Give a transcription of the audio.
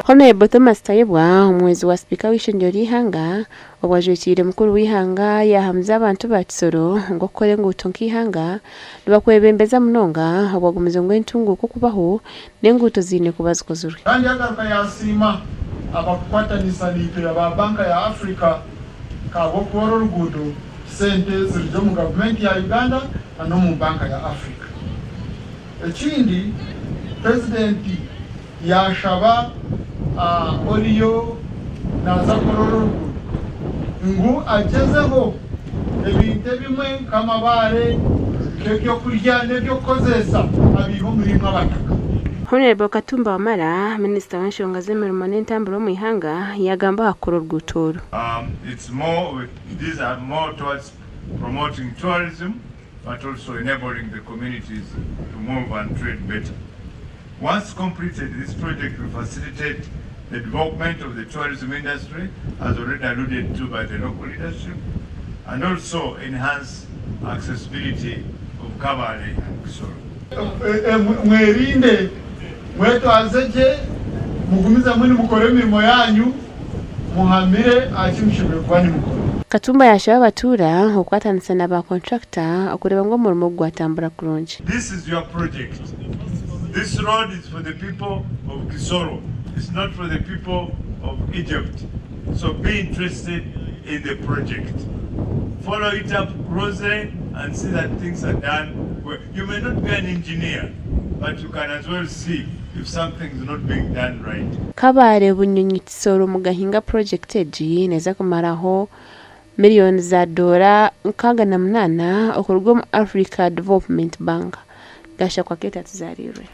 Honourable Thomas Tayebwa omuhwezi wa sipiika w'eishengyero ry'eihanga obwajwekiire mukuru w'eihanga yaahamiza abantu ba Kisoro ngu okukora enguuto nk'eihanga nibakwebembeza munonga obwagumize ngu entunguuka okubaho n'enguuto ziine kuba zikozirwe. Kandi yagaruka yasiima abakukwatanisa naitwe aba Banka ya Africa ahabw'okukora oruguudo sente ziri omu gavumenti ya Uganda na n'omu Banka ya Africa. Ekindi, Purezidenti yashaba oriyo naaza kukora oruguudo ngu agyezeho ebintu ebimwe nk'amabaare, nk'ebyokurya n'ebyokukozesa abiihe omuri imwe abataka. Honourable Katumba Wamala, minisita w'enshonga z'emirimo n'entambura omu ihanga yagamba aha kukora oruguuto oru. It's more, these are more towards promoting tourism, but also enabling the communities to move and trade better. Once completed, this project will facilitate the development of the tourism industry, as already alluded to by the local leadership, and also enhance accessibility of Kabale and Kisoro. Mwerinde, mwetwaze gye, mugumizemu nimukora emirimo yanyu, muhamire aha ki mushemereire kuba nimukora. Katumba yashaba abatuura okukwatanisa na ba contractor okureeba ngu omurimo gwatambura kurungi. This is your project. This road is for the people of Kisoro. It's not for the people of Egypt. So be interested in the project. Follow it up closely and see that things are done well. You may not be an engineer, but you can as well see if something is not being done right. Kabale Bunyonyi Kisoro Mugahinga project egi neeza kumaraho miliyoni za doora 68 okuruga omu Africa Development Bank. Gashakwa Kate atuzaariirwe.